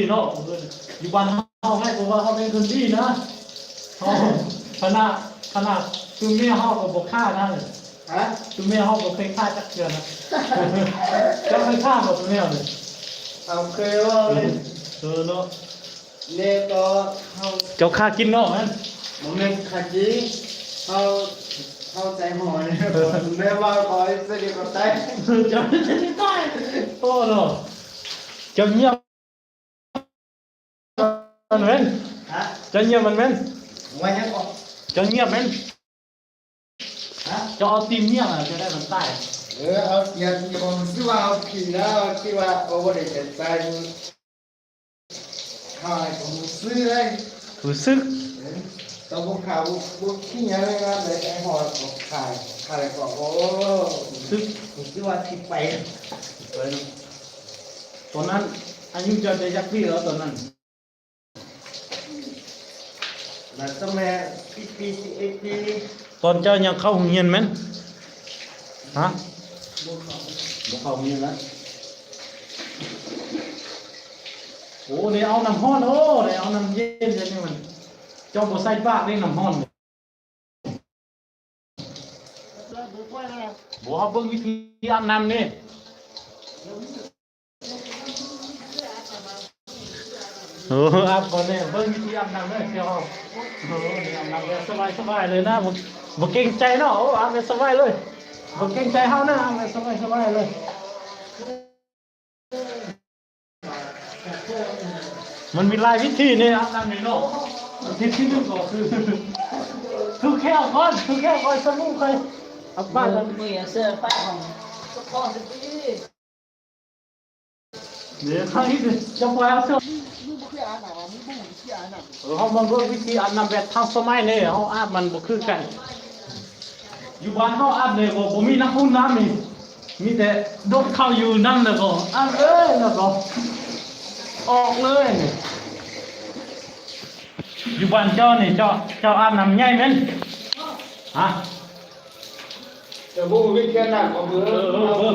ເນາະ ຢູ່ບ້ານເຮົາໃຫ້ ເພາະວ່າເຮົາເປັນຄົນດີນະ ເຮົາ ຂະໜາດ ຂະໜາດຕົວເມຍເຮົາກໍບໍ່ຂ້ານະ ຮະ? ຕົວເມຍເຮົາບໍ່ເຄີຍຂ້າຈັກເທື່ອນະ ເຈົ້າເຄີຍຂ້າບໍ່ຕົວເມຍນີ້? ເຮົາເຄີຍເວົ້າເລີຍ ເອີເນາະ ແລ້ວກໍເຮົາ ເຈົ້າຂ້າກິນເນາະ ແມ່ນ ບໍ່ແມ່ນຂ້າກິນ ເຮົາ ເຮົາໃຈຮ້ອນ ແມ່ນວ່າຂໍໃຫ້ສະເດັດຕາຍ ເຈົ້າຈະຕາຍ ໂອ້ເນາະ ເຈົ້າງຽບ ມັນແມ່ນ ຮະ? ເຈົ້າງຽບມັນແມ່ນ ວ່າຫຍັງກໍ ເຈົ້າງຽບແມ່ນ ຮະ? ເຈົ້າເອົາຕີນງຽບ ເຈົ້າໄດ້ມັນຕາຍ ເອີ ເອົາ ຢ່າ ຢ່າບອກຊື່ວ່າເອົາຜີນະ ທີ່ວ່າເອົາບໍ່ໄດ້ໃຈໃຈ ຂ້າກໍຮູ້ສຶກເລີຍ ຮູ້ສຶກ ເອີ ຕອນພວກຂ້າບໍ່ ບໍ່ຂີ້ຫຍັງເລີຍນະ ໄດ້ຮອດກໍຂາຍ ຂາຍກໍ ໂອ້ ຮູ້ສຶກ ຮູ້ສຶກວ່າຊິໄປ ໄປເນາະ ຕອນນັ້ນອາຍຸເຈົ້າໄດ້ຈັກປີແລ້ວຕອນນັ້ນ? ໜ້າຈະແມ່ນສິບປີ ສິບເອັດປີ ຕອນເຈົ້າຍັງເຂົ້າໂຮງຮຽນແມ່ນ? ຮະ? ບໍ່ເຂົ້າ ບໍ່ເຂົ້າໂຮງຮຽນແລ້ວ ໂອ້ ໄດ້ເອົານ້ຳຮ້ອນ ໂອ້ ໄດ້ເອົານ້ຳເຢັນ ດຽວນີ້ມັນ ເຈົ້າບໍ່ໃສ່ປາກເດ້ ນ້ຳຮ້ອນ ບໍ່ ເຮົາເບິ່ງວິທີອາບນ້ຳນີ້ ໂອ້ ອາບກ່ອນນີ້ ເບິ່ງວິທີອາບນ້ຳເດີ ເຈົ້າ ໂອ້ ນີ້ອາບນ້ຳແບບສະບາຍໆເລີຍນະ ບໍ່ ບໍ່ເກງໃຈເນາະ ໂອ້ ອາບແບບສະບາຍເລີຍ ບໍ່ເກງໃຈເຮົານະ ອາບແບບສະບາຍໆເລີຍ. ມັນມີຫຼາຍວິທີໃນອາບນ້ຳນີ້ເນາະ ວິທີທີໜຶ່ງກໍຄື ຖືແຂ້ວກ່ອນ ຖືແຂ້ວກ່ອນ ສະບູຄ່ອຍ ເອົາປາກກ່ອນ ມື ມືເສື້ອຝາຂອງ ເຈົ້າຂອງຊິຕີ ເດີ ຂ້າງນີ້ຈະປ່ອຍເອົາເສື້ອ ເອີ ເຮົາມາເບິ່ງວິທີອາບນ້ຳແບບທັນສະໄໝນີ້ ເຮົາອາບມັນບໍ່ຄືກັນ ຢູ່ບ້ານເຮົາອາບນີ້ກໍບໍ່ມີນ້ຳພຸ້ນນ້ຳນີ້ ມີແຕ່ໂດດເຂົ້າຢູ່ນ້ຳແລ້ວກໍອາບເລີຍ ແລ້ວກໍອອກເລີຍ. ຢູ່ບ້ານເຈົ້ານີ້ ເຈົ້າ ເຈົ້າອາບນ້ຳໃຫຍ່ແມ່ນ? ຮະ? ເຈົ້າບໍ່ມີແຄ່ນ້ຳກໍເບິ່ງ ເອີ ເບິ່ງ ເບິ່ງ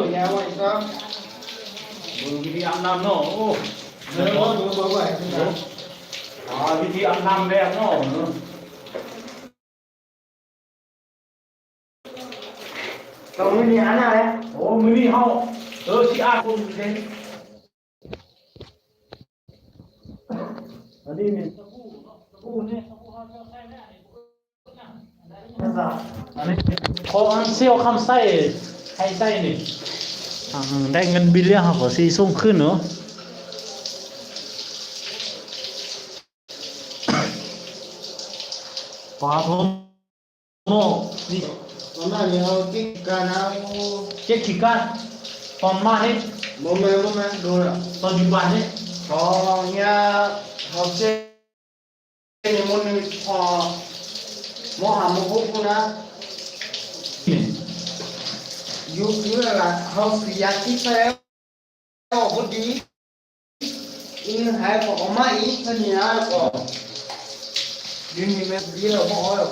ວິທີອາບນ້ຳເນາະ ໂອ້ ເອີ ເບິ່ງ ເບິ່ງ ເບິ່ງ ເບິ່ງ ອໍ ວິທີອາບນ້ຳແບບເນາະ. ກໍມື້ນີ້ອັນນັ້ນແຫຼະ ໂອ້ ມື້ນີ້ເຮົາ ເອີ ຊິອາບ ອັນນີ້ນີ້ ສະບູເນາະ ສະບູນີ້ ສະບູເຮົາເຈົ້າໃຊ້ແລ້ວ ອັນນີ້ ອັນນີ້ ຂໍອັນສ່ຽວຄຳໃຊ້ ໃຫ້ໃຊ້ນີ້ ອາ ໄດ້ເງິນບິນແລ້ວ ເຮົາກໍຊິສົ່ງຄືນເນາະ ປາໂທ. ໂອ້ ນີ້ ປະມານນີ້ເຮົາເກັບການເອົາ ເກັບຂີ້ການ ຕອນມານີ້ ບໍ່ແມ່ນ ບໍ່ແມ່ນ ໂດນລະ ຕອນຢູ່ບ້ານນີ້ ເຂົາເຮັດ ເຮົາເກັບນີ້ມື້ໜຶ່ງພໍ ມໍຫ້າ ມໍຫົກພຸ້ນນະ ຢູ່ເພື່ອລະ ເຮົາຊິຢາກກິນແລ້ວ ບໍ່ດີ ອີກໜຶ່ງໃຫ້ເຂົາເອົາມາອີກ ເທົ່ານີ້ນະ ແລ້ວກໍ ດຽວນີ້ແມ່ນດີແລ້ວ ບໍ່ເອົາແລ້ວ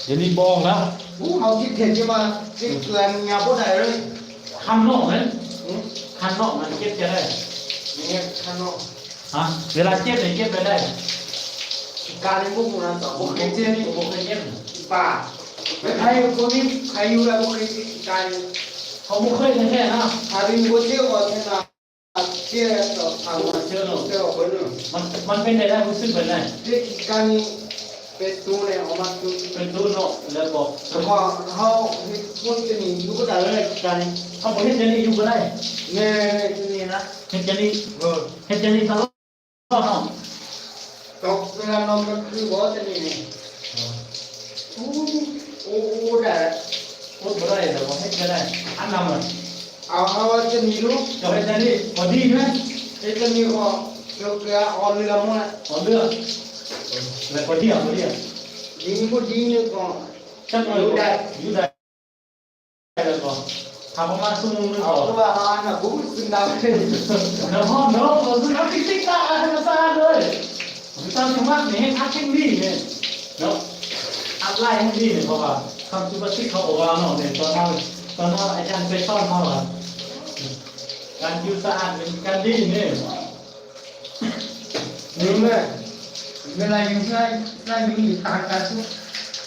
ດຽວນີ້ບໍ່ອອກແລ້ວ ໂອ້ ເຮົາຄິດເຫັນຢູ່ວ່າ ເຈັບເກືອຍາວບໍ່ໄດ້ເລີຍ ຄັນນອກນັ້ນ ຄັນນອກນັ້ນເຈັບຈັ່ງໃດ ນີ້ຄັນນອກ ຮະ ເວລາເຈັບນີ້ເຈັບແບບໃດ ການໃນບຸກນັ້ນ ບໍ່ເຄີຍເຈັບ ບໍ່ເຄີຍເຈັບ ປາ ໃຜບໍ່ມີໃຜຢູ່ແລ້ວບໍ່ເຄີຍເຈັບ ການ ເຂົາບໍ່ເຄີຍແທ້ໆນະ ຖ້າເປັນບໍ່ເຈັບກໍແທ້ນະ ເຈັບກໍເອົາເທື່ອເນາະ ເຈົ້າເບິ່ງເນາະ ມັນ ມັນເປັນໄດ້ ຮູ້ສຶກເປັນໄດ ເຈັບການນີ້ ເປັນຕູແລ້ວ ອອກມາຕູ ເປັນຕູເນາະ ແລ້ວກໍ ແລ້ວກໍເຮົາເຮັດຄົນຈະໜີຢູ່ບໍ່ໄດ້ເລີຍ ການນີ້ ເຮົາບໍ່ເຮັດຈະໜີຢູ່ບໍ່ໄດ້ ແມ່ນ ຈະໜີນະ ເຮັດຈະໜີ ເອີ ເຮັດຈະໜີຕະຫຼອດ ເນາະ ຕົກເວລານອນກາງຄືນບໍ່ຈະມີນີ້ ໂອ້ ໂອ້ ໂອ້ ໄດ້ ອົດບໍ່ໄດ້ແລ້ວ ເຮັດຈັ່ງໃດ ອັນນຳ ເອົາ ເອົາຈະມີລູກ ເຈົ້າເຮັດຈັ່ງນີ້ ພໍດີແມ່ນ ເຮັດຈະມີກໍຕົກເວລາອ່ອນເຫຼືອໝົດ ອ່ອນເຫຼືອ ແລ້ວພໍດີ ພໍດີ ດີບໍ່ດີນີ້ກໍ ຈັກໜ້ອຍ ຢູ່ໄດ້ ຢູ່ໄດ້. ແລ້ວກໍ ຖ້າປະມານຊົ່ວໂມງໜຶ່ງ ເອົາ ຄືວ່າເຮົາອັນນະ ບໍ່ຮູ້ສຶກໜາວເລີຍ ນ້ຳຮ້ອນເນາະ ບໍ່ຮູ້ສຶກໜາວ ຕິດໆ ຕາ ອັນທຳມະຊາດເລີຍ ຄືຕາມສະໝັກນີ້ ແຮ່ງອັດແຮ່ງດີນີ້ເນາະ ອັດຫຼາຍແຮ່ງດີນີ້ ເພາະວ່າຄຳສຸພາສິດເຂົາກໍວ່າເນາະ ແຕ່ຕອນເຮົາ ຕອນເຮົາອາຈານໄປສອນເຮົາວ່າ ການຢູ່ສະອາດເປັນການດີນີ້. Numa, bela yusa, la yumi takasu.